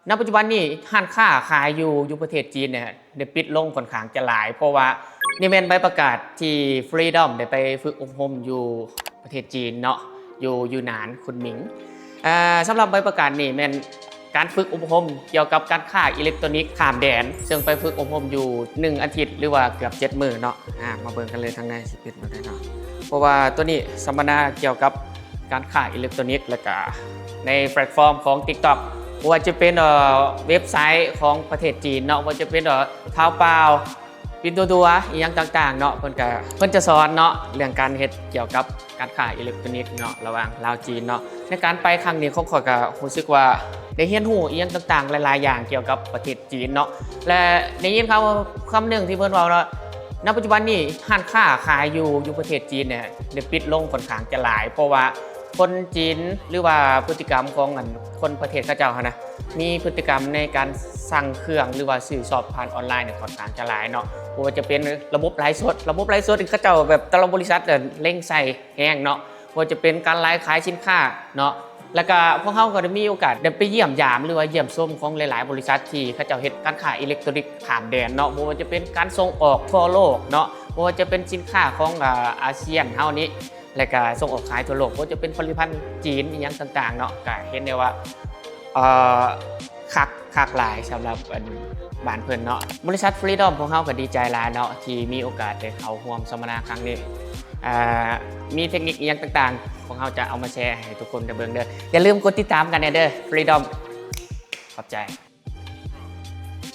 ໃນປັດຈຸບັນນີ້ ຮ້ານຄ້າຂາຍຢູ່ ຢູ່ປະເທດຈີນເນ່ຍ ໄດ້ປິດລົງຂ້ອນຂ້າງຈະຫຼາຍ ເພາະວ່ານີ້ແມ່ນໃບປະກາດທີ່ Freedom ໄດ້ໄປຝຶກອົບຮົມຢູ່ປະເທດຈີນເນາະ ຢູ່ ຢູ່ຫນານ ຄຸນໝິງ. ເອີ ສຳລັບໃບປະກາດນີ້ແມ່ນການຝຶກອົບຮົມກ່ຽວກັບການຄ້າອີເລັກໂຕນິກຂ້າມແດນ ເຊິ່ງໄປຝຶກອົບຮົມຢູ່ໜຶ່ງອາທິດ ຫຼືວ່າເກືອບເຈັດມື້ເນາະ. ອາ ມາເບິ່ງກັນເລີຍ ທາງໃນຊິເປັນແນວໃດເນາະ. ເພາະວ່າໂຕນີ້ສຳມະນາກ່ຽວກັບການຄ້າອີເລັກໂຕນິກ ແລ້ວກະໃນແພລດຟອມຂອງ TikTok ບໍ່ວ່າຈະເປັນ ເອີ ເວັບໄຊຂອງປະເທດຈີນເນາະ, ບໍ່ວ່າຈະເປັນ ເອີ Taobao Pinduoduo ອີ່ຫຍັງຕ່າງໆເນາະ, ເພິ່ນກະ ເພິ່ນຈະສອນເນາະ ເລື່ອງການເຮັດກ່ຽວກັບການຄ້າອີເລັກໂຕນິກເນາະ ລະຫວ່າງລາວຈີນເນາະ. ໃນການໄປຄັ້ງນີ້ຂອງຂ້ອຍກະຮູ້ສຶກວ່າໄດ້ຮຽນຮູ້ອີ່ຫຍັງຕ່າງໆຫຼາຍໆຢ່າງກ່ຽວກັບປະເທດຈີນເນາະ ແລະ ໄດ້ຍິນຂ່າວຄຳໜຶ່ງທີ່ເພິ່ນເວົ້າເນາະ ໃນປັດຈຸບັນນີ້ຮ້ານຄ້າຂາຍຢູ່ ຢູ່ປະເທດຈີນເນ່ຍ ໄດ້ປິດລົງຂ້ອນຂ້າງຈະຫຼາຍ ເພາະວ່າຄົນຈີນ ຫຼືວ່າພຶດຕິກຳຂອງ ອັນ ຄົນປະເທດເຂົາເຈົ້າຫັ້ນນະ ມີພຶດຕິກຳໃນການສັ່ງເຄື່ອງ ຫຼືວ່າຊື້ຊັອບຜ່ານອອນລາຍນີ້ຂ້ອນຂ້າງຈະຫຼາຍເນາະ. ບໍ່ວ່າຈະເປັນລະບົບໄລຟ໌ສົດ ລະບົບໄລຟ໌ສົດນີ້ເຂົາເຈົ້າແບບແຕ່ລະບໍລິສັດເລັ່ນເລັ່ງໃສ່ແຮງເນາະ, ບໍ່ວ່າຈະເປັນການໄລຟ໌ຂາຍສິນຄ້າເນາະ. ແລ້ວກະພວກເຮົາກໍໄດ້ມີໂອກາດໄດ້ໄປຢ້ຽມຢາມ ຫຼືວ່າຢ້ຽມຊົມຂອງຫຼາຍໆບໍລິສັດທີ່ເຂົາເຈົ້າເຮັດການຄ້າອີເລັກໂຕນິກຂ້າມແດນເນາະ, ບໍ່ວ່າຈະເປັນການສົ່ງອອກທົ່ວໂລກເນາະ, ບໍ່ວ່າຈະເປັນສິນຄ້າຂອງ ອາ ອາຊຽນເຮົານີ້ ແລ້ວກະສົ່ງອອກຂາຍທົ່ວໂລກ, ບໍ່ວ່າຈະເປັນຜະລິດຕະພັນຈີນອີ່ຫຍັງຕ່າງໆເນາະ, ກະເຫັນໄດ້ວ່າ ເອີ ຄັກ ຄັກຫຼາຍສຳລັບ ອັນ ບ້ານເພິ່ນເນາະ. ບໍລິສັດ Freedom ພວກເຮົາກໍດີໃຈຫຼາຍເນາະ ທີ່ມີໂອກາດໄດ້ເຂົ້າຮ່ວມສຳມະນາຄັ້ງນີ້. ເອີ ມີເທັກນິກອີ່ຫຍັງຕ່າງໆ ພວກເຮົາຈະເອົາມາແຊໃຫ້ທຸກຄົນໄດ້ເບິ່ງເດີ. ຢ່າລືມກົດຕິດຕາມກັນແດ່ເດີ Freedom. ຂອບໃຈ.